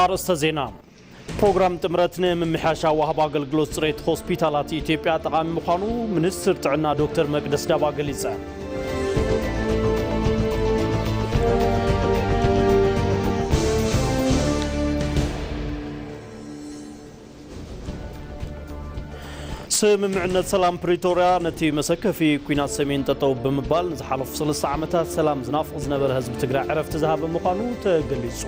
ኣርእስተ ዜና። ፕሮግራም ጥምረት ንምምሕያሽ ኣዋህባ ኣገልግሎት ጽሬት ሆስፒታላት ኢትዮጵያ ጠቓሚ ምዃኑ ሚኒስትር ጥዕና ዶክተር መቅደስ ዳባ ገሊጸ። ስምምዕነት ሰላም ፕሪቶርያ ነቲ መሰከፊ ኲናት ሰሜን ጠጠው ብምባል ንዝሓለፉ ሰለስተ ዓመታት ሰላም ዝናፍቕ ዝነበረ ህዝቢ ትግራይ ዕረፍቲ ዝሃበ ምዃኑ ተገሊጹ።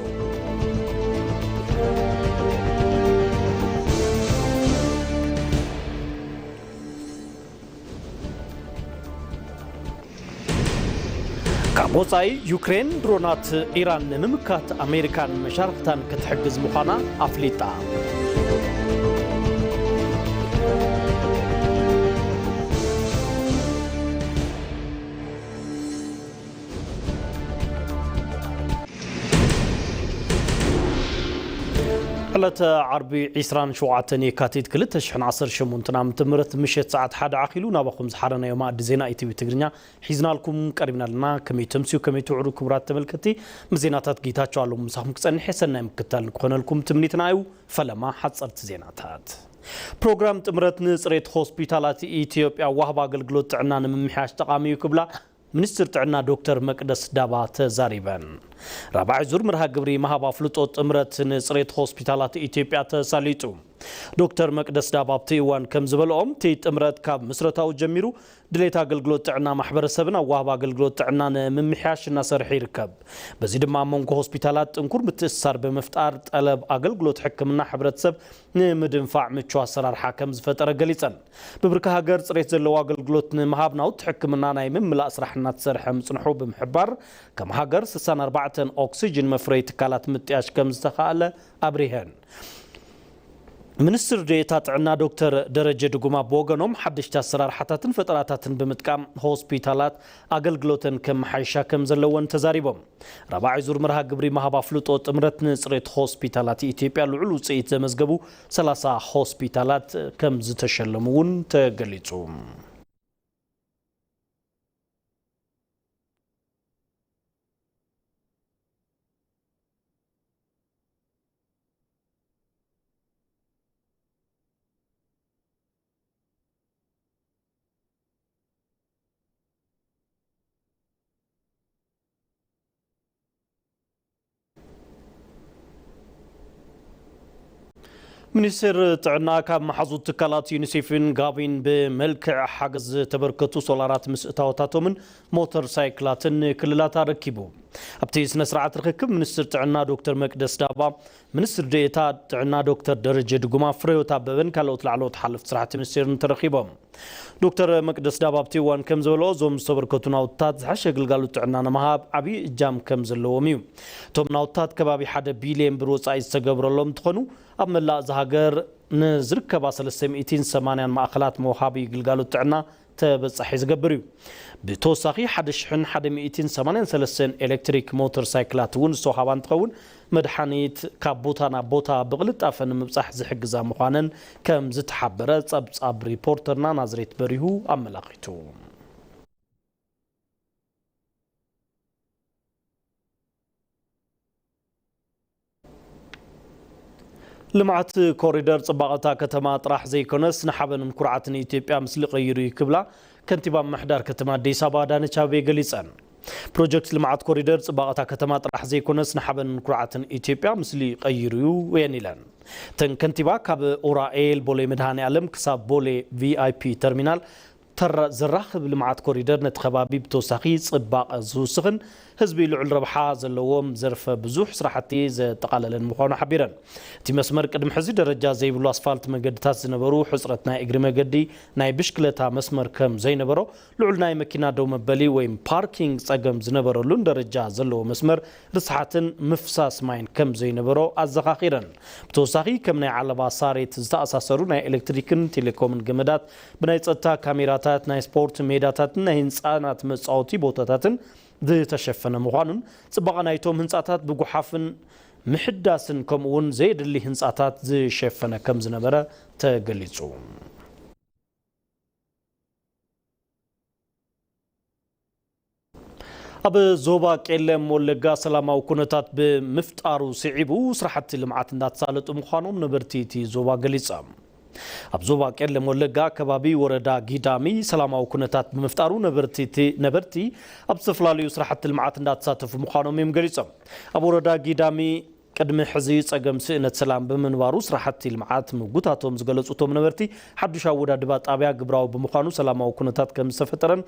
ካብ ወጻኢ፣ ዩክሬን ድሮናት ኢራን ንምምካት ኣሜሪካን መሻርኽታን ክትሕግዝ ምዃና ኣፍሊጣ። ዕለተ ዓርቢ ዕስራን ሸውዓተን የካቲት ክልተ ሽሕን ዓሰርተ ሸሞንተን ዓመተ ምህረት ምሸት ሰዓት ሓደ ዓኺሉ ናባኹም ዝሓረናዮ ማእዲ ዜና ኢቲቪ ትግርኛ ሒዝናልኩም ቀሪብና ኣለና። ከመይ ተምስዩ፣ ከመይ ትውዕሉ ክቡራት ተመልከቲ? ምስ ዜናታት ጌታቸው ኣለሙ ምሳኹም ክጸንሕ የሰናይ ምክታል ንክኾነልኩም ትምኒትና እዩ። ፈለማ ሓጸርቲ ዜናታት። ፕሮግራም ጥምረት ንጽሬት ሆስፒታላት ኢትዮጵያ ዋህባ ኣገልግሎት ጥዕና ንምምሕያሽ ጠቓሚ እዩ ክብላ ሚኒስትር ጥዕና ዶክተር መቅደስ ዳባ ተዛሪበን። ራብዓይ ዙር መርሃ ግብሪ መሃብ ኣፍልጦ ጥምረት ንጽሬት ሆስፒታላት ኢትዮጵያ ተሳሊጡ። ዶክተር መቅደስ ዳባ ኣብቲ እዋን ከም ዝበልኦም፣ እቲ ጥምረት ካብ ምስረታኡ ጀሚሩ ድሌት ኣገልግሎት ጥዕና ማሕበረሰብን ኣዋህባ ኣገልግሎት ጥዕና ንምምሕያሽ እናሰርሐ ይርከብ። በዚ ድማ ኣብ መንጎ ሆስፒታላት ጥንኩር ምትእስሳር ብምፍጣር፣ ጠለብ ኣገልግሎት ሕክምና ሕብረተሰብ ንምድንፋዕ ምቹ ኣሰራርሓ ከም ዝፈጠረ ገሊጸን። ብብርኪ ሃገር ጽሬት ዘለዎ ኣገልግሎት ንምሃብ ናውቲ ሕክምና ናይ ምምላእ ስራሕ እናተሰርሐ ምጽንሑ ብምሕባር፣ ከም ሃገር ስሳን ኣርባዕተን ኦክሲጅን መፍረይ ትካላት ምጥያሽ ከም ዝተኻእለ ኣብሪሀን። ሚኒስትር ዴኤታ ጥዕና ዶክተር ደረጀ ድጉማ ብወገኖም፣ ሓደሽቲ ኣሰራርሓታትን ፈጠራታትን ብምጥቃም ሆስፒታላት ኣገልግሎተን ከመሓይሻ ከም ዘለወን ተዛሪቦም። ራብዓይ ዙር መርሃ ግብሪ መሃብ ኣፍልጦ ጥምረት ንጽሬት ሆስፒታላት ኢትዮጵያ ልዑል ውጽኢት ዘመዝገቡ ሰላሳ ሆስፒታላት ከም ዝተሸለሙ እውን ተገሊጹ። ሚኒስቴር ጥዕና ካብ መሓዙት ትካላት ዩኒሴፍን ጋቪን ብመልክዕ ሓገዝ ዝተበርከቱ ሶላራት ምስ እታወታቶምን ሞተር ሳይክላትን ክልላት ኣረኪቡ። ኣብቲ ስነ ስርዓት ርክክብ ሚኒስትር ጥዕና ዶክተር መቅደስ ዳባ፣ ሚኒስትር ዴኤታ ጥዕና ዶክተር ደረጀ ድጉማ፣ ፍሬህይወት ኣበበን ካልኦት ላዕለዎት ሓለፍቲ ስራሕቲ ሚኒስቴርን ተረኺቦም። ዶክተር መቅደስ ዳባ ኣብቲ እዋን ከም ዝበልኦ፣ እዞም ዝተበርከቱ ናውትታት ዝሓሸ ግልጋሎት ጥዕና ንምሃብ ዓብዪ እጃም ከም ዘለዎም እዩ። እቶም ናውትታት ከባቢ ሓደ ቢልየን ብር ወፃኢ ዝተገብረሎም እንትኾኑ፣ ኣብ መላእ እዛ ሃገር ንዝርከባ ሰለስተ ሚእትን ሰማንያን ማእኸላት መውሃቢ ግልጋሎት ጥዕና ተበፃሒ ዝገብር እዩ። ብተወሳኺ፣ ሓደ ሽሕን ሓደ ሚእትን ሰማንያን ሰለስተን ኤሌክትሪክ ሞተር ሳይክላት እውን ዝተውሃባ እንትኸውን፣ መድሓኒት ካብ ቦታ ናብ ቦታ ብቕልጣፈ ንምብጻሕ ዝሕግዛ ምዃነን ከም ዝተሓበረ ጸብጻብ ሪፖርተርና ናዝሬት በሪሁ ኣመላኺቱ። ልምዓት ኮሪደር ጽባቐ እታ ከተማ ጥራሕ ዘይኮነስ፣ ንሓበንን ኩርዓትን ኢትዮጵያ ምስሊ ቀይሩ እዩ ክብላ ከንቲባ ምምሕዳር ከተማ ኣዲስ ኣበባ ኣዳነች ኣቤቤ ገሊጸን። ፕሮጀክት ልምዓት ኮሪደር ጽባቐ እታ ከተማ ጥራሕ ዘይኮነስ፣ ንሓበንን ኩርዓትን ኢትዮጵያ ምስሊ ቀይሩ እዩ እየን ኢለን። እተን ከንቲባ፣ ካብ ኡራኤል ቦሌ መድሃኔ ዓለም ክሳብ ቦሌ ቪኣይፒ ተርሚናል ተራ-፣ ዘራኽብ ልምዓት ኮሪደር ነቲ ከባቢ ብተወሳኺ ጽባቐ ዝውስኽን ህዝቢ ልዑል ረብሓ ዘለዎም ዘርፈ ብዙሕ ስራሕቲ ዘጠቓለለን ምዃኑ ሓቢረን። እቲ መስመር ቅድሚ ሕዚ ደረጃ ዘይብሉ ኣስፋልት መገድታት ዝነበሩ፣ ሕጽረት ናይ እግሪ መገዲ፣ ናይ ብሽክለታ መስመር ከም ዘይነበሮ፣ ልዑል ናይ መኪና ደው መበሊ ወይም ፓርኪንግ ጸገም ዝነበረሉን ደረጃ ዘለዎ መስመር ርስሓትን ምፍሳስ ማይን ከም ዘይነበሮ ኣዘኻኺረን። ብተወሳኺ፣ ከም ናይ ዓለባ ሳሬት ዝተኣሳሰሩ ናይ ኤሌክትሪክን ቴሌኮምን ገመዳት፣ ብናይ ጸጥታ ካሜራታት፣ ናይ ስፖርት ሜዳታትን ናይ ህንጻናት መጻወቲ ቦታታትን ዝተሸፈነ ምዃኑን፣ ጽባቐ ናይቶም ህንጻታት ብጉሓፍን ምሕዳስን ከምኡውን ዘየድሊ ህንጻታት ዝሸፈነ ከም ዝነበረ ተገሊጹ። ኣብ ዞባ ቄለም ወለጋ ሰላማዊ ኩነታት ብምፍጣሩ ስዒቡ ስራሕቲ ልምዓት እንዳተሳለጡ ምዃኖም ነበርቲ እቲ ዞባ ገሊጾም። ኣብ ዞባ ቄለም ወለጋ ከባቢ ወረዳ ጊዳሚ ሰላማዊ ኩነታት ብምፍጣሩ ነበርቲ እቲ ነበርቲ ኣብ ዝተፈላለዩ ስራሕቲ ልምዓት እንዳተሳተፉ ምዃኖም እዮም ገሊጾም። ኣብ ወረዳ ጊዳሚ ቅድሚ ሕዚ ጸገም ስእነት ሰላም ብምንባሩ ስራሕቲ ልምዓት ምጉታቶም ዝገለጹ እቶም ነበርቲ ሓዱሽ ኣወዳድባ ጣብያ ግብራዊ ብምዃኑ ሰላማዊ ኩነታት ከም ዝተፈጠረን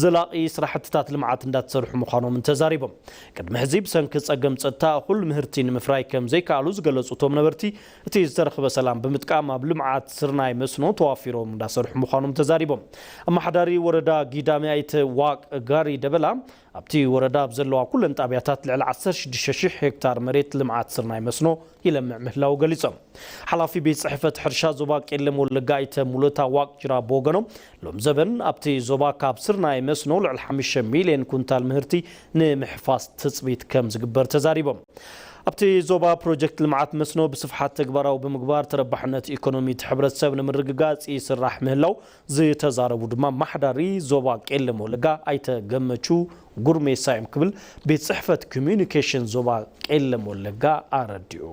ዘላቒ ስራሕትታት ልምዓት እንዳተሰርሑ ምዃኖምን ተዛሪቦም። ቅድሚ ሕዚ ብሰንኪ ጸገም ጸጥታ እኹል ምህርቲ ንምፍራይ ከም ዘይከኣሉ ዝገለጹ እቶም ነበርቲ እቲ ዝተረኽበ ሰላም ብምጥቃም ኣብ ልምዓት ስርናይ መስኖ ተዋፊሮም እንዳሰርሑ ምዃኖም ተዛሪቦም። ኣመሓዳሪ ወረዳ ጊዳሚ ኣይተ ዋቅ ጋሪ ደበላ ኣብቲ ወረዳ ኣብ ዘለዋ ኩለን ጣብያታት ልዕሊ ዓሰርተ ሽዱሽተ ሽሕ ሄክታር መሬት ልምዓት ስርናይ መስኖ ይለምዕ ምህላው ገሊጾም። ሓላፊ ቤት ጽሕፈት ሕርሻ ዞባ ቄለም ወለጋ ኣይተ ሙለታ ዋቅጅራ ብወገኖም ሎም ዘበን ኣብቲ ዞባ ካብ ስርናይ መስኖ ልዕሊ ሓሙሽተ ሚልዮን ኩንታል ምህርቲ ንምሕፋስ ትጽቢት ከም ዝግበር ተዛሪቦም። ኣብቲ ዞባ ፕሮጀክት ልምዓት መስኖ ብስፍሓት ተግባራዊ ብምግባር ተረባሕነት ኢኮኖሚ እቲ ሕብረተሰብ ንምርግጋጽ ይስራሕ ምህላው ዝተዛረቡ ድማ ኣመሓዳሪ ዞባ ቄለም ወለጋ ኣይተ ገመቹ ጉርሜሳ እዮም ክብል ቤት ጽሕፈት ኮሚዩኒኬሽን ዞባ ቄለም ወለጋ ኣረዲኡ።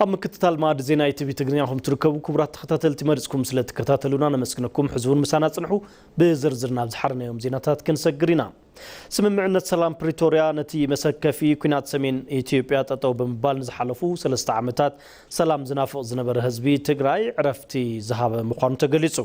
ኣብ ምክትታል ማዕዲ ዜና ኢቲቪ ትግርኛ ኢኹም ትርከቡ። ክቡራት ተኸታተልቲ፣ መሪጽኩም ስለ ትከታተሉና ነመስግነኩም። ሕዚ እውን ምሳና ጽንሑ። ብዝርዝር ናብ ዝሓረናዮም ዜናታት ክንሰግር ኢና። ስምምዕነት ሰላም ፕሪቶርያ ነቲ መሰከፊ ኲናት ሰሜን ኢትዮጵያ ጠጠው ብምባል ንዝሓለፉ ሰለስተ ዓመታት ሰላም ዝናፍቕ ዝነበረ ህዝቢ ትግራይ ዕረፍቲ ዝሃበ ምዃኑ ተገሊጹ።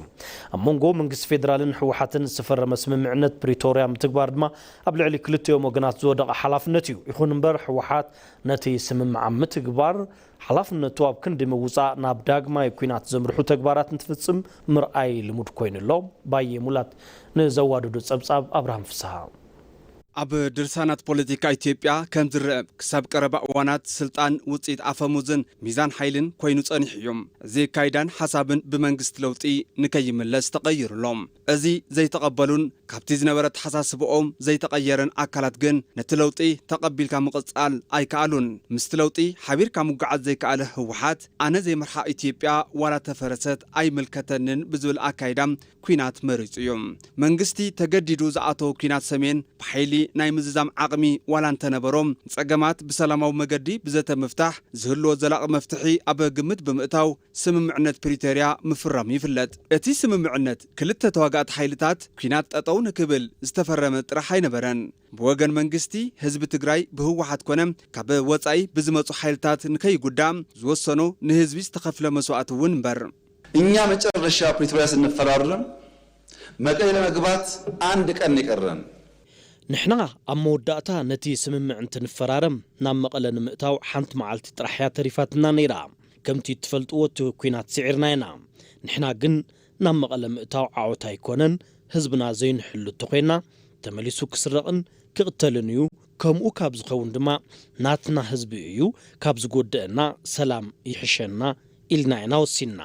ኣብ መንጎ መንግስቲ ፌዴራልን ህወሓትን ዝተፈረመ ስምምዕነት ፕሪቶርያ ምትግባር ድማ ኣብ ልዕሊ ክልቲኦም ወገናት ዝወደቐ ሓላፍነት እዩ። ይኹን እምበር ህወሓት ነቲ ስምምዕ ኣብ ምትግባር ሓላፍነቱ ኣብ ክንዲ ምውጻእ ናብ ዳግማይ ኲናት ዘምርሑ ተግባራት እንትፍጽም ምርኣይ ልሙድ ኮይኑ ኣሎ። ባየ ሙላት ንዘዋደዶ ጸብጻብ ኣብርሃም ፍስሃ። ኣብ ድርሳናት ፖለቲካ ኢትዮጵያ ከም ዝረአ ክሳብ ቀረባ እዋናት ስልጣን ውጽኢት ኣፈሙዝን ሚዛን ሓይልን ኮይኑ ጸኒሑ እዩ። እዚ ኣካይዳን ሓሳብን ብመንግስቲ ለውጢ ንከይምለስ ተቐይሩ ኣሎ። እዚ ዘይተቐበሉን ካብቲ ዝነበረ ኣተሓሳስብኦም ዘይተቐየረን ኣካላት ግን ነቲ ለውጢ ተቐቢልካ ምቕጻል ኣይከኣሉን። ምስቲ ለውጢ ሓቢርካ ምጉዓዝ ዘይከኣለ ህወሓት ኣነ ዘይመርሓ ኢትዮጵያ ዋላ ተፈረሰት ኣይምልከተንን ብዝብል ኣካይዳ ኲናት መሪጹ እዩ። መንግስቲ ተገዲዱ ዝኣተዎ ኲናት ሰሜን ብሓይሊ ናይ ምዝዛም ዓቕሚ ዋላ እንተነበሮ፣ ጸገማት ብሰላማዊ መገዲ ብዘተ ምፍታሕ ዝህልዎ ዘላቒ መፍትሒ ኣብ ግምት ብምእታው ስምምዕነት ፕሪቶርያ ምፍራሙ ይፍለጥ። እቲ ስምምዕነት ክልተ ተዋጋእቲ ሓይልታት ኲናት ጠጠው ንክብል ዝተፈረመ ጥራሕ ኣይነበረን። ብወገን መንግስቲ ህዝቢ ትግራይ ብህወሓት ኮነ ካብ ወጻኢ ብዝመጹ ሓይልታት ንከይጉዳእ ዝወሰኖ ንህዝቢ ዝተኸፍለ መስዋእቲ እውን እምበር። እኛ መጨረሻ ፕሪቶርያ ስንፈራረም መቀሌ ለመግባት አንድ ቀን የቀረን። ንሕና ኣብ መወዳእታ ነቲ ስምምዕ እንትንፈራረም ናብ መቐለ ንምእታው ሓንቲ መዓልቲ ጥራሕ እያ ተሪፋትና ነይራ። ከምቲ እትፈልጥዎ እቲ ኲናት ስዒርና ኢና። ንሕና ግን ናብ መቐለ ምእታው ዓወት ኣይኮነን። ህዝብና ዘይንሕሉ እንተኾይና ተመሊሱ ክስረቕን ክቕተልን እዩ። ከምኡ ካብ ዝኸውን ድማ ናትና ህዝቢ እዩ ካብ ዝጎድአና ሰላም ይሕሸና ኢልና ኢና ወሲንና።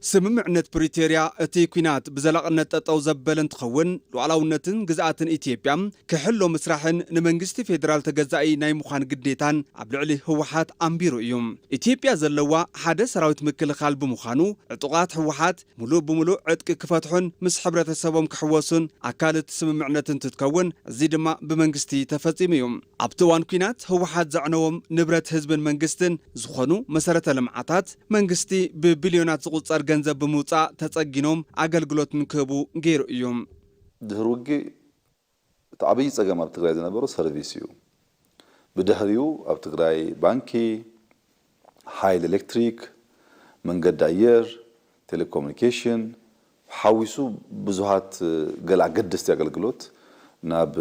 ስምምዕነት ፕሪቶርያ እቲ ኲናት ብዘላቕነት ጠጠው ዘበለ እንትኸውን፣ ሉዓላውነትን ግዝኣትን ኢትዮጵያ ክሕሎ ምስራሕን ንመንግስቲ ፌዴራል ተገዛኢ ናይ ምዃን ግዴታን ኣብ ልዕሊ ህወሓት ኣንቢሩ እዩ። ኢትዮጵያ ዘለዋ ሓደ ሰራዊት ምክልኻል ብምዃኑ፣ ዕጡቓት ህወሓት ሙሉእ ብሙሉእ ዕጥቂ ክፈትሑን ምስ ሕብረተሰቦም ክሕወሱን ኣካል እቲ ስምምዕነት እንትትከውን፣ እዚ ድማ ብመንግስቲ ተፈጺሙ እዩ። ኣብቲ እዋን ኲናት ህወሓት ዘዕነዎም ንብረት ህዝብን መንግስትን ዝኾኑ መሰረተ ልምዓታት መንግስቲ ብቢልዮናት ዝቑጸር ገንዘብ ብምውጻእ ተጸጊኖም ኣገልግሎት ንክህቡ ገይሩ እዩ። ድህር ውግእ እቲ ዓብዪ ጸገም ኣብ ትግራይ ዝነበሮ ሰርቪስ እዩ። ብድሕሪኡ ኣብ ትግራይ ባንኪ፣ ሓይሊ ኤሌክትሪክ፣ መንገዲ ኣየር፣ ቴሌኮሙኒኬሽን ሓዊሱ ብዙሃት ገለ ኣገደስቲ ኣገልግሎት ናብ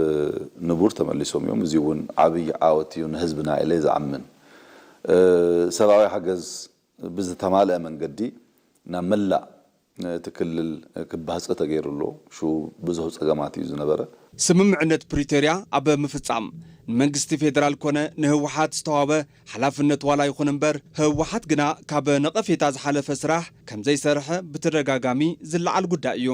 ንቡር ተመሊሶም እዮም። እዚ እውን ዓብዪ ዓወት እዩ ንህዝብና ኢለ ዝኣምን። ሰብኣዊ ሓገዝ ብዝተማልአ መንገዲ ናብ መላእ እቲ ክልል ክባህፀ ተገይሩ ኣሎ። ሽኡ ብዙሕ ፀገማት እዩ ዝነበረ። ስምምዕነት ፕሪቶርያ ኣብ ምፍጻም ንመንግስቲ ፌደራል ኮነ ንህወሓት ዝተዋበ ሓላፍነት ዋላ ይኹን እምበር፣ ህወሓት ግና ካብ ነቐፌታ ዝሓለፈ ስራሕ ከም ዘይሰርሐ ብተደጋጋሚ ዝለዓል ጉዳይ እዩ።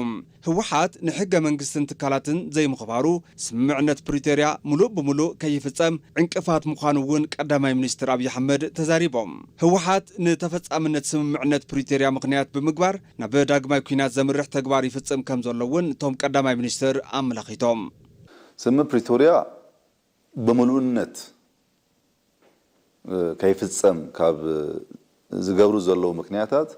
ህወሓት ንሕገ መንግስትን ትካላትን ዘይምኽባሩ፣ ስምምዕነት ፕሪቶርያ ምሉእ ብምሉእ ከይፍጸም ዕንቅፋት ምዃኑ እውን ቀዳማይ ሚኒስትር ኣብይ ኣሕመድ ተዛሪቦም። ህወሓት ንተፈጻምነት ስምምዕነት ፕሪቶርያ ምኽንያት ብምግባር ናብ ዳግማይ ኲናት ዘምርሕ ተግባር ይፍጽም ከም ዘሎ እውን እቶም ቀዳማይ ሚኒስትር ኣመላኺቶም። ስምምዕ ፕሪቶርያ ብምሉእነት ከይፍጸም ካብ ዝገብሩ ዘለዉ ምኽንያታት፣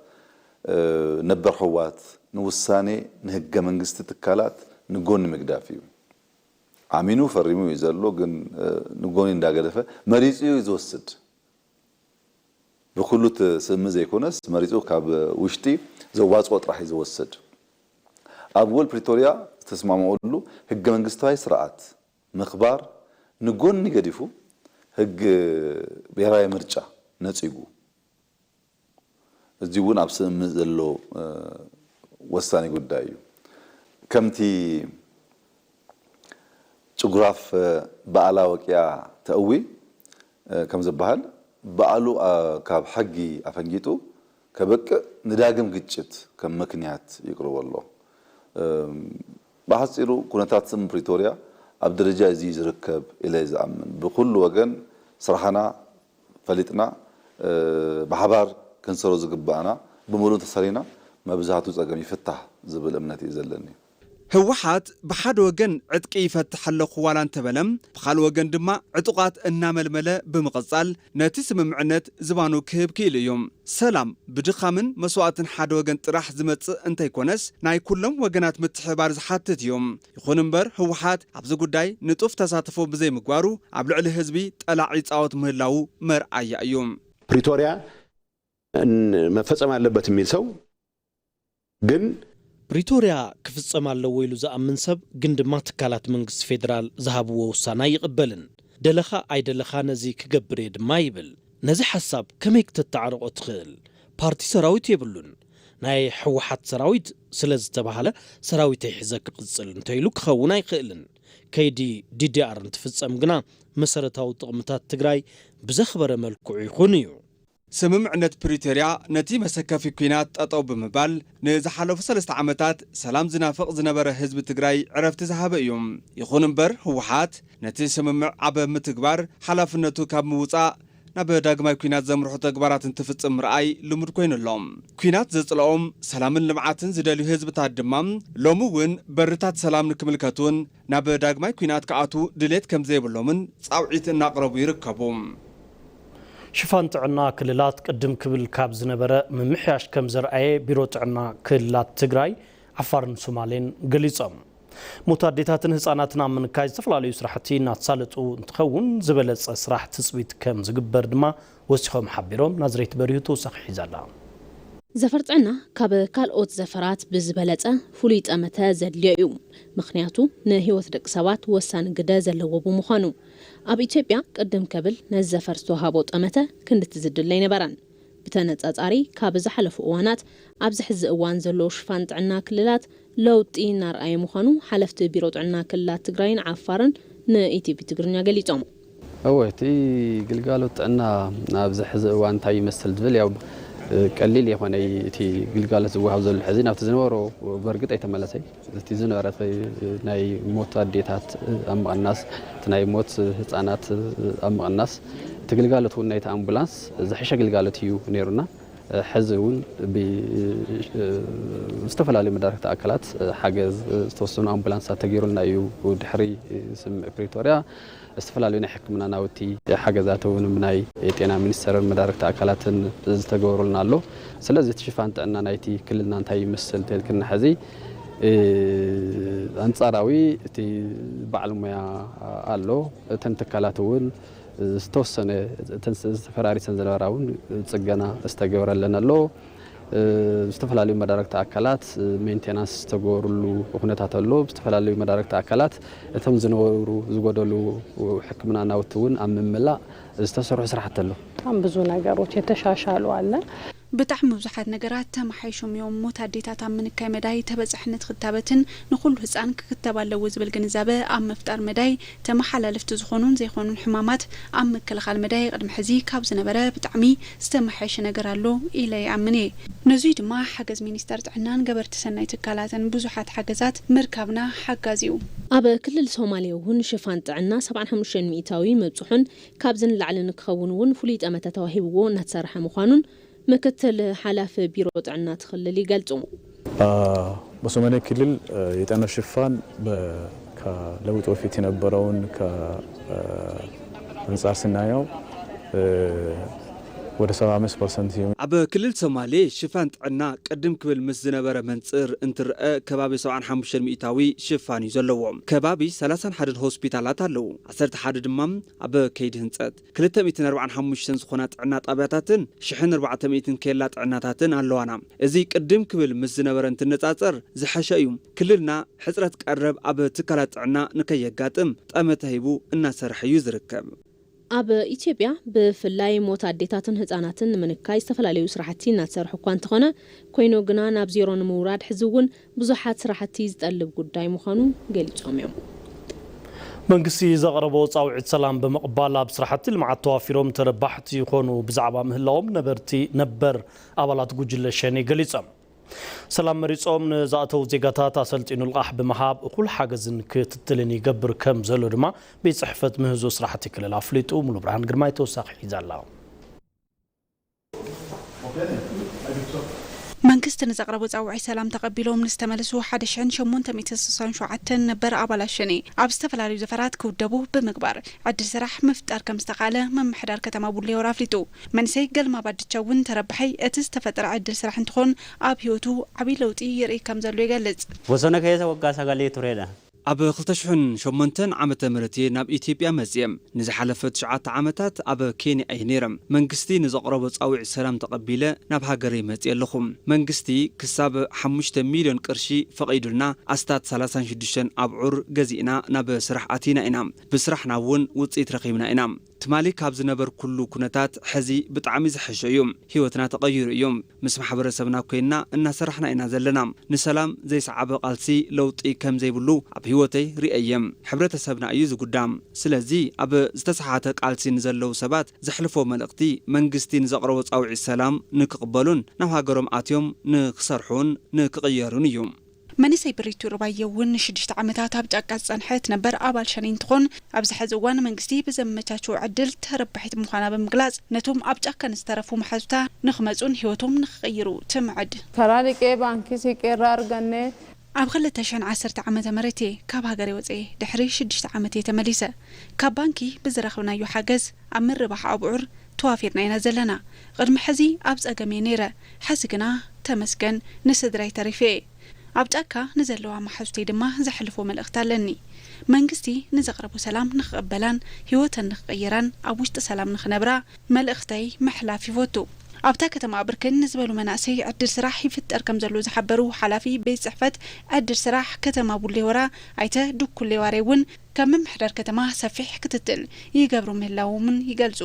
ነበር ህወሓት ንውሳኔ ንህገ መንግስቲ ትካላት ንጎኒ ምግዳፍ እዩ። ኣሚኑ ፈሪሙ እዩ ዘሎ፣ ግን ንጎኒ እንዳገደፈ መሪጹ እዩ ዝወስድ። ብኩሉ እቲ ስምምዕ ዘይኮነስ መሪጹ ካብ ውሽጢ ዘዋጽኦ ጥራሕ እዩ ዝወስድ። ኣብ ውል ፕሪቶርያ ዝተስማምዑሉ ህገ መንግስታዊ ስርዓት ምኽባር ንጎኒ ገዲፉ ህግ ብሄራዊ ምርጫ ነጺጉ። እዚ እውን ኣብ ስምምዕ ዘሎ ወሳኒ ጉዳይ እዩ። ከምቲ ጭጉራፍ በኣላ ወቂያ ተእዊ ከም ዝበሃል፣ በኣሉ ካብ ሕጊ ኣፈንጊጡ ከበቅዕ ንዳግም ግጭት ከም ምኽንያት ይቕርቦ ኣሎ። ብሓጺሩ ኩነታት ስምምዕ ፕሪቶርያ ኣብ ደረጃ እዚ እዩ ዝርከብ ኢለ እየ ዝኣምን። ብኹሉ ወገን ስራሕና ፈሊጥና ብሓባር ክንሰሮ ዝግባእና ብምሉእ እንተሰሪና መብዛሕቱ ጸገም ይፍታሕ ዝብል እምነት እዩ ዘለኒ። ህወሓት ብሓደ ወገን ዕጥቂ ይፈትሕ ኣለኹ ዋላ እንተበለ፣ ብኻልእ ወገን ድማ ዕጡቓት እናመልመለ ብምቕጻል ነቲ ስምምዕነት ዝባኑ ክህብ ክኢሉ እዩ። ሰላም ብድኻምን መስዋእትን ሓደ ወገን ጥራሕ ዝመጽእ እንተይኮነስ ናይ ኩሎም ወገናት ምትሕብባር ዝሓትት እዩ። ይኹን እምበር ህወሓት ኣብዚ ጉዳይ ንጡፍ ተሳትፎ ብዘይምግባሩ ኣብ ልዕሊ ህዝቢ ጠላዕ ይጻወት ምህላዉ መርኣያ እዩ። ፕሪቶርያ መፈጸም ኣለበት የሚል ሰው ግን ፕሪቶርያ ክፍጸም ኣለዎ ኢሉ ዝኣምን ሰብ ግን ድማ ትካላት መንግስቲ ፌደራል ዝሃብዎ ውሳነ ኣይቕበልን። ደለኻ ኣይደለኻ ነዚ ክገብር እየ ድማ ይብል። ነዚ ሓሳብ ከመይ ክተተዓርቖ ትኽእል? ፓርቲ ሰራዊት የብሉን። ናይ ህወሓት ሰራዊት ስለ ዝተባህለ ሰራዊተይ ሒዘ ክቕጽል እንተኢሉ ክኸውን ኣይኽእልን። ከይዲ ዲዲኣር እንትፍጸም ግና መሰረታዊ ጥቕምታት ትግራይ ብዘኽበረ መልክዑ ይኹን እዩ። ስምምዕነት ፕሪቶርያ ነቲ መሰከፊ ኲናት ጠጠው ብምባል ንዝሓለፉ ሰለስተ ዓመታት ሰላም ዝናፍቕ ዝነበረ ህዝቢ ትግራይ ዕረፍቲ ዝሃበ እዩ። ይኹን እምበር ህወሓት ነቲ ስምምዕ ኣብ ምትግባር ሓላፍነቱ ካብ ምውፃእ ናብ ዳግማይ ኲናት ዘምርሑ ተግባራት እንትፍፅም ምርኣይ ልሙድ ኮይኑ ኣሎ። ኲናት ዘፅልኦም ሰላምን ልምዓትን ዝደልዩ ህዝብታት ድማ ሎሚ እውን በርታት ሰላም ንክምልከቱን ናብ ዳግማይ ኲናት ክኣትዉ ድሌት ከምዘይብሎምን ፃውዒት እናቕረቡ ይርከቡ። ሽፋን ጥዕና ክልላት ቅድም ክብል ካብ ዝነበረ ምምሕያሽ ከም ዘርኣየ ቢሮ ጥዕና ክልላት ትግራይ፣ ዓፋርን ሶማሌን ገሊፆም። ሞት ኣዴታትን ህፃናትን ኣብ ምንካይ ዝተፈላለዩ ስራሕቲ እናተሳለጡ እንትኸውን ዝበለፀ ስራሕ ትፅቢት ከም ዝግበር ድማ ወሲኾም ሓቢሮም። ናዝሬት በሪሁ ተወሳኺ ሒዛ ኣላ። ዘፈር ጥዕና ካብ ካልኦት ዘፈራት ብዝበለፀ ፍሉይ ጠመተ ዘድልዮ እዩ። ምኽንያቱ ንህይወት ደቂ ሰባት ወሳኒ ግደ ዘለዎ ብምዃኑ። ኣብ ኢትዮጵያ ቅድም ከብል ነዚ ዘፈር ዝተዋሃቦ ጠመተ ክንድቲ ዝድለ ኣይነበረን። ብተነፃፃሪ ካብ ዝሓለፉ እዋናት ኣብዚ ሕዚ እዋን ዘሎ ሽፋን ጥዕና ክልላት ለውጢ እናርኣየ ምዃኑ ሓለፍቲ ቢሮ ጥዕና ክልላት ትግራይን ዓፋርን ንኢቲቪ ትግርኛ ገሊፆም። እወ እቲ ግልጋሎት ጥዕና ኣብዚ ሕዚ እዋን እንታይ ይመስል ዝብል ያው ቀሊል የኾነ እቲ ግልጋሎት ዝወሃብ ዘሎ ሕዚ ናብቲ ዝነበሮ በርግጥ ኣይተመለሰይ እቲ ዝነበረ ናይ ሞት ኣዴታት ኣብ ምቕናስ እቲ ናይ ሞት ህፃናት ኣብ ምቕናስ እቲ ግልጋሎት እውን ናይቲ ኣምቡላንስ ዝሕሸ ግልጋሎት እዩ ነይሩና ሕዚ እውን ብዝተፈላለዩ መዳርግቲ ኣካላት ሓገዝ ዝተወሰኑ ኣምቡላንሳት ተገይሩልና እዩ ድሕሪ ስምምዕ ፕሪቶርያ ዝተፈላለዩ ናይ ሕክምና ናውቲ ሓገዛት እውን ብናይ ጤና ሚኒስተርን መዳርግቲ ኣካላትን ዝተገበሩልና ኣሎ ስለዚ እቲ ሽፋን ጥዕና ናይቲ ክልልና እንታይ ይመስል ተልክና ሕዚ ኣንፃራዊ እቲ በዓል ሙያ ኣሎ እተን ትካላት እውን ዝተወሰነ ዝተፈራሪሰን ዝነበራ እውን ፅገና ዝተገበረለን ኣሎ ዝተፈላለዩ መዳርግቲ ኣካላት ሜንቴናንስ ዝተገበሩሉ ኩነታት ኣሎ ዝተፈላለዩ መዳርግቲ ኣካላት እቶም ዝነበሩ ዝጎደሉ ሕክምና ናውቲ እውን ኣብ ምምላእ ዝተሰርሑ ስራሕቲ ኣሎ በጣም ብዙ ነገሮች የተሻሻሉ አለ ብጣዕሚ ብዙሓት ነገራት ተመሓይሾም እዮም። ሞት ኣዴታት ኣብ ምንካይ መዳይ፣ ተበፃሕነት ክታበትን ንኹሉ ህፃን ክክተብ ኣለዎ ዝብል ግንዛበ ኣብ ምፍጣር መዳይ፣ ተመሓላለፍቲ ዝኾኑን ዘይኮኑን ሕማማት ኣብ ምክልኻል መዳይ ቅድሚ ሕዚ ካብ ዝነበረ ብጣዕሚ ዝተመሓየሸ ነገር ኣሎ ኢለ ይኣምን እየ። ነዙይ ድማ ሓገዝ ሚኒስተር ጥዕናን ገበርቲ ሰናይ ትካላትን ብዙሓት ሓገዛት ምርካብና ሓጋዚ እዩ። ኣብ ክልል ሶማሌ እውን ሽፋን ጥዕና ሰብዓን ሓሙሽተን ሚእታዊ ምብፅሑን ካብዚ ንላዕሊ ንክኸውን እውን ፍሉይ ጠመተ ተዋሂብዎ እናተሰርሐ ምዃኑን ምክትል ሓላፊ ቢሮ ጥዕና እቲ ክልል ይገልጹ። በሶማሌ ክልል የጤና ሽፋን ከለውጥ በፊት የነበረውን አንጻር ስናየው ወደ ሰባ አምስት ፐርሰንት። ኣብ ክልል ሶማሌ ሽፋን ጥዕና ቅድም ክብል ምስ ዝነበረ መንፅር እንትረአ ከባቢ ሰብዓን ሓሙሽተን ሚእታዊ ሽፋን እዩ ዘለዎ። ከባቢ ሰላሳን ሓደን ሆስፒታላት ኣለዉ። ዓሰርተ ሓደ ድማ ኣብ ከይዲ ህንፀት። ክልተ ሚእትን ኣርባዓን ሓሙሽተን ዝኾና ጥዕና ጣብያታትን ሽሕን ኣርባዕተ ሚእትን ኬላ ጥዕናታትን ኣለዋና። እዚ ቅድም ክብል ምስ ዝነበረ እንትነፃፀር ዝሐሸ እዩ። ክልልና ሕፅረት ቀረብ ኣብ ትካላት ጥዕና ንከየጋጥም ጠመተ ሂቡ እናሰርሐ እዩ ዝርከብ። ኣብ ኢትዮጵያ ብፍላይ ሞት ኣዴታትን ህፃናትን ንምንካይ ዝተፈላለዩ ስራሕቲ እናተሰርሑ እኳ እንተኾነ፣ ኮይኑ ግና ናብ ዜሮ ንምውራድ ሕዚ እውን ብዙሓት ስራሕቲ ዝጠልብ ጉዳይ ምዃኑ ገሊፆም እዮም። መንግስቲ ዘቕረቦ ፃውዒት ሰላም ብምቕባል ኣብ ስራሕቲ ልምዓት ተዋፊሮም ተረባሕቲ ይኾኑ ብዛዕባ ምህላዎም ነበርቲ ነበር ኣባላት ጉጅለ ሸኔ ገሊፆም። ሰላም መሪፆም ንዝኣተው ዜጋታት ኣሰልጢኑ ልቓሕ ብምሃብ እኹል ሓገዝን ክትትልን ይገብር ከም ዘሎ ድማ ቤት ፅሕፈት ምህዞ ስራሕቲ ክልል ኣፍሊጡ። ሙሉ ብርሃን ግርማይ ተወሳኺ ሒዛ ኣላ። መንግስቲ ንዘቕረቦ ፃውዒት ሰላም ተቐቢሎም ንዝተመለሱ ሓደ ሽሕን ሸሞንተ ሚእትን ስሳን ሸውዓተን ነበር ኣባላት ሸኔ ኣብ ዝተፈላለዩ ዘፈራት ክውደቡ ብምግባር ዕድል ስራሕ ምፍጣር ከም ዝተኻለ ምምሕዳር ከተማ ቡሌ ሆራ ኣፍሊጡ። መንእሰይ ገልማ ባድቻ እውን ተረባሓይ እቲ ዝተፈጠረ ዕድል ስራሕ እንትኾን ኣብ ህይወቱ ዓብዪ ለውጢ ይርኢ ከም ዘሎ ይገልጽ። Bosona keessa waggaa sagalee tureedha. ኣብ ክልተ ሽሕን ሸሞንተን ዓመተ ምህረት እየ ናብ ኢትዮጵያ መፅየ። ንዝሓለፈ ትሽዓተ ዓመታት ኣብ ኬንያ እየ ነይረ። መንግስቲ ንዘቕረቦ ፃውዒት ሰላም ተቐቢለ ናብ ሃገረይ መፅየ ኣለኹ። መንግስቲ ክሳብ ሓሙሽተ ሚልዮን ቅርሺ ፈቒዱልና ኣስታት ሰላሳን ሽዱሽተን ኣብዑር ገዚእና ናብ ስራሕ ኣቲና ኢና። ብስራሕና እውን ውፅኢት ረኺብና ኢና። ትማሊ ካብ ዝነበርኩሉ ኩነታት ሕዚ ብጣዕሚ ዝሐሸ እዩ። ህይወትና ተቐይሩ እዩ። ምስ ማሕበረሰብና ኮይንና እናሰራሕና ኢና ዘለና። ንሰላም ዘይሰዓበ ቃልሲ ለውጢ ከም ዘይብሉ ኣብ ህይወተይ ርእየ እየ። ሕብረተሰብና እዩ ዝጉዳም። ስለዚ ኣብ ዝተሰሓተ ቃልሲ ንዘለዉ ሰባት ዘሕልፎ መልእኽቲ መንግስቲ ንዘቕረቦ ፃውዒት ሰላም ንክቕበሉን ናብ ሃገሮም ኣትዮም ንክሰርሑን ንክቕየሩን እዩ። መንእሰይ ብሪቱ ርባየ እውን ንሽዱሽተ ዓመታት ኣብ ጫካ ዝጸንሐት ነበር ኣባል ሸኔ እንትኾን፣ ኣብዚ ሕዚ እዋን መንግስቲ ብዘመቻችዎ ዕድል ተረባሒት ምዃና ብምግላጽ፣ ነቶም ኣብ ጫካ ንዝተረፉ መሓዙታ ንኽመጹን ህይወቶም ንኽቕይሩ ትምዕድ። Karaa liqee baankii siiqeerraa arganne. ኣብ ክልተ ሽሕን ዓሰርተ ዓመተ ምህረት እየ ካብ ሃገረይ ወፅየ፣ ድሕሪ ሽዱሽተ ዓመት እየ ተመሊሰ። ካብ ባንኪ ብዝረኽብናዮ ሓገዝ ኣብ ምርባሕ ኣብዑር ተዋፊርና ኢና ዘለና። ቕድሚ ሕዚ ኣብ ፀገም እየ ነይረ፣ ሕዚ ግና ተመስገን ንስድራይ ተሪፈ እየ። ኣብ ጫካ ንዘለዋ መሓዙተይ ድማ ዘሕልፎ መልእኽቲ ኣለኒ። መንግስቲ ንዘቕረቦ ሰላም ንኽቕበላን ህይወተን ንኽቕይራን ኣብ ውሽጢ ሰላም ንኽነብራ መልእኽተይ ምሕላፍ ይፈቱ። ኣብታ ከተማ ብርክት ንዝበሉ መናእሰይ ዕድል ስራሕ ይፍጠር ከም ዘሎ ዝሓበሩ ሓላፊ ቤት ፅሕፈት ዕድል ስራሕ ከተማ ቡሌ ሆራ ኣይተ ድኩሌ ዋሬ እውን ከም ምምሕዳር ከተማ ሰፊሕ ክትትል ይገብሩ ምህላዎምን ይገልፁ።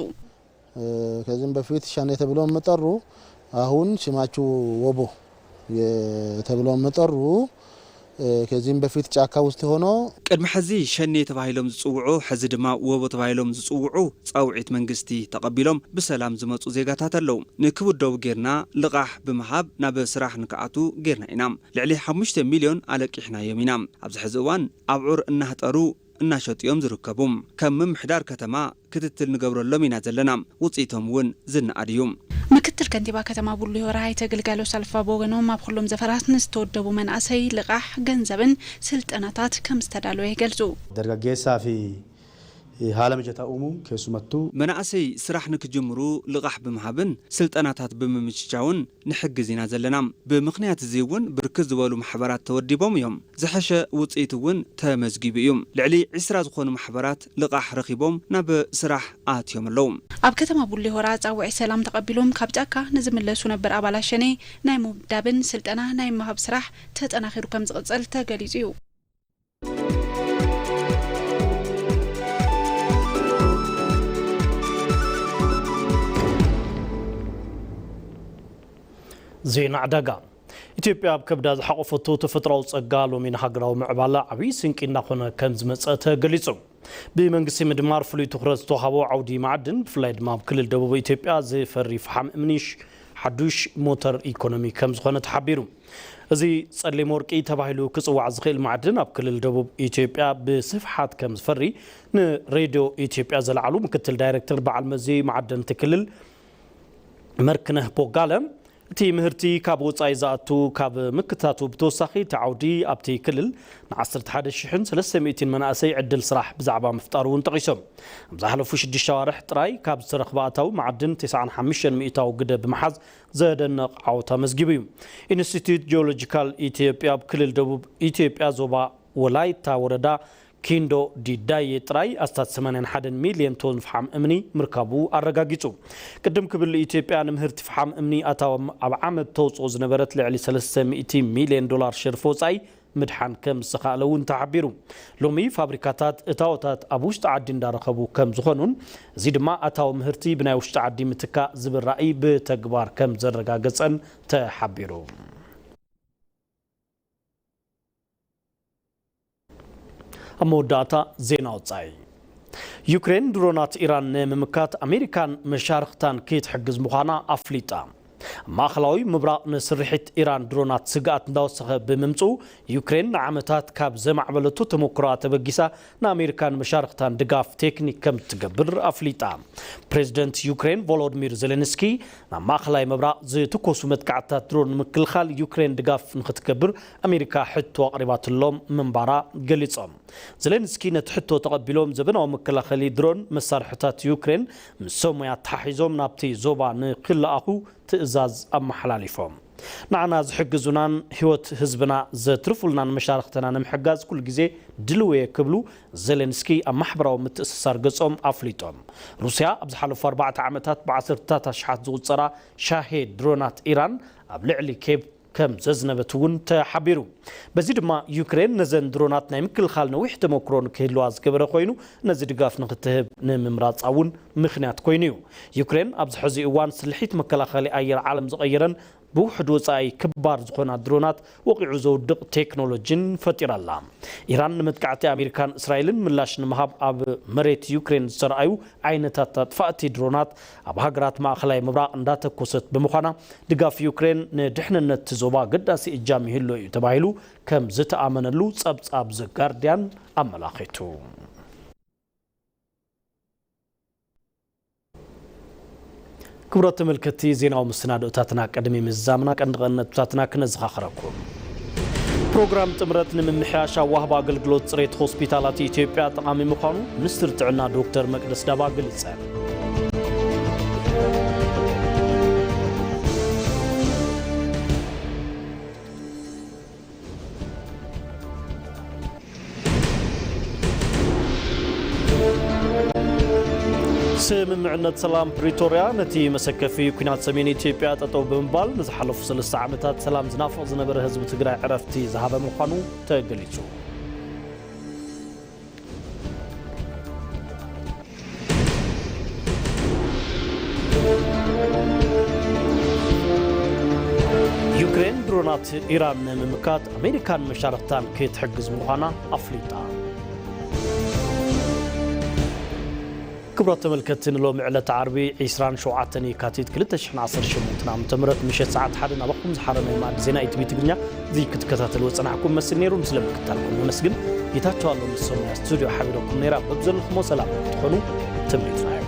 ከዚህም በፊት ሸኔ ተብሎ የሚጠሩ አሁን ስማቸው ወቦ ተብሎ የሚጠሩ ከዚህም በፊት ጫካ ውስጥ ሆኖ ቅድሚ ሕዚ ሸኔ ተባሂሎም ዝፅውዑ ሕዚ ድማ ወቦ ተባሂሎም ዝፅውዑ ፃውዒት መንግስቲ ተቐቢሎም ብሰላም ዝመፁ ዜጋታት ኣለዉ። ንክውደቡ ጌርና ልቓሕ ብምሃብ ናብ ስራሕ ንክኣቱ ጌርና ኢና። ልዕሊ ሓሙሽተ ሚልዮን ኣለቂሕናዮም ኢና። ኣብዚ ሕዚ እዋን ኣብዑር እናህጠሩ እናሸጡ እዮም ዝርከቡ። ከም ምምሕዳር ከተማ ክትትል ንገብረሎም ኢና ዘለና። ውፅኢቶም እውን ዝነኣድ እዩ። ምክትል ከንቲባ ከተማ ቡሌ ሆራ ኣይተ ግልጋሎ ሳልፋ ብወገኖም ኣብ ኩሎም ዘፈራት ንዝተወደቡ መናእሰይ ልቓሕ ገንዘብን ስልጠናታት ከም ዝተዳለወ ይገልፁ። Dargaggeessaa fi haala mijataa uumuun keessumattuu መናእሰይ ስራሕ ንክጅምሩ ልቓሕ ብምሃብን ስልጠናታት ብምምችቻውን ንሕግዝ ኢና ዘለና። ብምኽንያት እዚ እውን ብርክት ዝበሉ ማሕበራት ተወዲቦም እዮም። ዝሐሸ ውፅኢት እውን ተመዝጊቡ እዩ። ልዕሊ ዒስራ ዝኾኑ ማሕበራት ልቓሕ ረኺቦም ናብ ስራሕ ኣትዮም ኣለዉ። ኣብ ከተማ ቡሌ ሆራ ፃውዒት ሰላም ተቐቢሎም ካብ ጫካ ንዝምለሱ ነበር ኣባላት ሸኔ ናይ ምውዳብን ስልጠና ናይ ምሃብ ስራሕ ተጠናኺሩ ከም ዝቕፅል ተገሊፁ እዩ። ዜና ዕዳጋ። ኢትዮጵያ ኣብ ከብዳ ዝሓቆፈቶ ተፈጥሮኣዊ ጸጋ ሎሚ ንሃገራዊ ምዕባለ ዓብዪ ስንቂ እናኾነ ከም ዝመጸ ተገሊጹ። ብመንግስቲ ምድማር ፍሉይ ትኹረት ዝተዋሃቦ ዓውዲ ማዕድን፣ ብፍላይ ድማ ኣብ ክልል ደቡብ ኢትዮጵያ ዝፈሪ ፈሓም እምኒ ሽ-፣ ሓዱሽ ሞተር ኢኮኖሚ ከም ዝኾነ ተሓቢሩ። እዚ ጸሊም ወርቂ ተባሂሉ ክጽዋዕ ዝኽእል ማዕድን ኣብ ክልል ደቡብ ኢትዮጵያ ብስፍሓት ከም ዝፈሪ ንሬድዮ ኢትዮጵያ ዘለዓሉ ምክትል ዳይሬክተር በዓል መዚ ማዕደንቲ ክልል መርክነህ ቦጋለ፣ እቲ ምህርቲ ካብ ወጻኢ ዝኣቱ ካብ ምክታቱ ብተወሳኺ፣ እቲ ዓውዲ ኣብቲ ክልል ን ዓሰርተ ሓደ ሽሕን ሰለስተ ሚእትን መናእሰይ ዕድል ስራሕ ብዛዕባ ምፍጣሩ እውን ጠቒሶም። ኣብ ዝሓለፉ ሽዱሽተ ኣዋርሕ ጥራይ ካብ ዝተረኽበ ኣታዊ ማዕድን ተስዓን ሓሙሽተን ሚእታዊ ግደ ብምሓዝ ዘደንቕ ዓወት ኣመዝጊቡ እዩ። ኢንስቲትዩት ጂኦሎጂካል ኢትዮጵያ ኣብ ክልል ደቡብ ኢትዮጵያ ዞባ ወላይታ ወረዳ ኪንዶ ዲዳዬ ጥራይ ኣስታት ሰማንያን ሓደን ሚልዮን ቶን ፍሓም እምኒ ምርካቡ ኣረጋጊጹ። ቅድም ክብል ኢትዮጵያ ንምህርቲ ፍሓም እምኒ ኣታዊ ኣብ ዓመት ተውጽኦ ዝነበረት ልዕሊ ሰለስተ ሚእቲ ሚልዮን ዶላር ሸርፊ ወጻኢ ምድሓን ከም ዝተኻእለ እውን ተሓቢሩ። ሎሚ ፋብሪካታት እታወታት ኣብ ውሽጢ ዓዲ እንዳረኸቡ ከም ዝኾኑን፣ እዚ ድማ ኣታዊ ምህርቲ ብናይ ውሽጢ ዓዲ ምትካእ ዝብል ራእይ ብተግባር ከም ዘረጋገጸን ተሓቢሩ። ኣብ መወዳእታ ዜና ወጻኢ። ዩክሬን ድሮናት ኢራን ንምምካት ኣሜሪካን መሻርኽታን ክትሕግዝ ምዃና ኣፍሊጣ። ኣብ ማእኸላዊ ምብራቕ ንስርሒት ኢራን ድሮናት ስግኣት እንዳወሰኸ ብምምጽኡ፣ ዩክሬን ንዓመታት ካብ ዘማዕበለቶ ተመክሮኣ ተበጊሳ ንኣሜሪካን መሻርኽታን ድጋፍ ቴክኒክ ከም እትገብር ኣፍሊጣ። ፕሬዚደንት ዩክሬን ቮሎዲሚር ዜሌንስኪ፣ ናብ ማእኸላይ ምብራቕ ዝትኮሱ መጥቃዕትታት ድሮን ንምክልኻል ዩክሬን ድጋፍ ንክትገብር ኣሜሪካ ሕቶ ኣቕሪባትሎም ምንባራ ገሊጾም። ዜሌንስኪ ነቲ ሕቶ ተቐቢሎም፣ ዘበናዊ መከላኸሊ ድሮን መሳርሕታት ዩክሬን ምስ ሰሙያ ተሓሒዞም ናብቲ ዞባ ንክለኣኹ ትእዛዝ ኣመሓላሊፎም። ንዓና ዝሕግዙናን ህይወት ህዝብና ዘትርፉልናን መሻርኽትና ንምሕጋዝ ኩሉ ግዜ ድልው እየ ክብሉ ዜሌንስኪ ኣብ ማሕበራዊ ምትእስሳር ገጾም ኣፍሊጦም። ሩስያ ኣብ ዝሓለፉ ኣርባዕተ ዓመታት ብዓሰርታት ኣሽሓት ዝቑጸራ ሻሄድ ድሮናት ኢራን ኣብ ልዕሊ ኬቭ ከም ዘዝነበት እውን ተሓቢሩ። በዚ ድማ ዩክሬን ነዘን ድሮናት ናይ ምክልኻል ነዊሕ ተመክሮ ንክህልዋ ዝገበረ ኮይኑ፣ ነዚ ድጋፍ ንክትህብ ንምምራጻ እውን ምኽንያት ኮይኑ እዩ። ዩክሬን ኣብዚ ሕዚ እዋን ስልሒት መከላኸሊ ኣየር ዓለም ዝቐየረን ብውሕድ ወጻኢ ክባር ዝኾና ድሮናት ወቒዑ ዘውድቕ ቴክኖሎጂን ፈጢራ ኣላ። ኢራን ንመጥቃዕቲ ኣሜሪካን እስራኤልን ምላሽ ንምሃብ ኣብ መሬት ዩክሬን ዝተረኣዩ ዓይነታት ኣጥፋእቲ ድሮናት ኣብ ሃገራት ማእኸላይ ምብራቕ እንዳተኮሰት ብምዃና፣ ድጋፍ ዩክሬን ንድሕንነት እቲ ዞባ ኣገዳሲ እጃም ይህሎ እዩ ተባሂሉ ከም ዝተኣመነሉ ጸብጻብ ዘ ጋርዲያን ኣመላኺቱ። ክቡራት ተመልከትቲ፣ ዜናዊ መሰናድኦታትና ቅድሚ ምዝዛምና ቀንዲ ቀንዲ ነጥብታትና ክነዘኻኽረኩም። ፕሮግራም ጥምረት ንምምሕያሽ ኣዋህባ ኣገልግሎት ጽሬት ሆስፒታላት ኢትዮጵያ ጠቓሚ ምዃኑ ሚኒስትር ጥዕና ዶክተር መቅደስ ዳባ ገሊጸ። ስምምዕነት ሰላም ፕሪቶርያ ነቲ መሰከፊ ኲናት ሰሜን ኢትዮጵያ ጠጠው ብምባል ንዝሓለፉ ሰለስተ ዓመታት ሰላም ዝናፍቕ ዝነበረ ህዝቢ ትግራይ ዕረፍቲ ዝሃበ ምዃኑ ተገሊጹ። ዩክሬን ድሮናት ኢራን ንምምካት ኣሜሪካን መሻርኽታን ክትሕግዝ ምዃና ኣፍሊጣ። ክቡራት ተመልከትቲ፣ ንሎሚ ዕለተ ዓርቢ ዒስራን ሸውዓተን የካቲት ክልተ ሽሕን ዓሰርተ ሸሞንተን ዓመተ ምህረት ምሸት ሰዓት ሓደ ናባኹም ዝሓረመ መኣዲ ዜና ኢቲቪ ትግርኛ እዚ ክትከታተልዎ ዝጸናሕኩም መስል ነይሩ። ምስለ ምክትታልኩም ነመስግን። ጌታቸው ኣሎ ምስ ሶምያ ስቱድዮ ሓቢረኩም ነይራ። በብዘለኹሞ ሰላም ክትኾኑ ትምኒትና እዩ።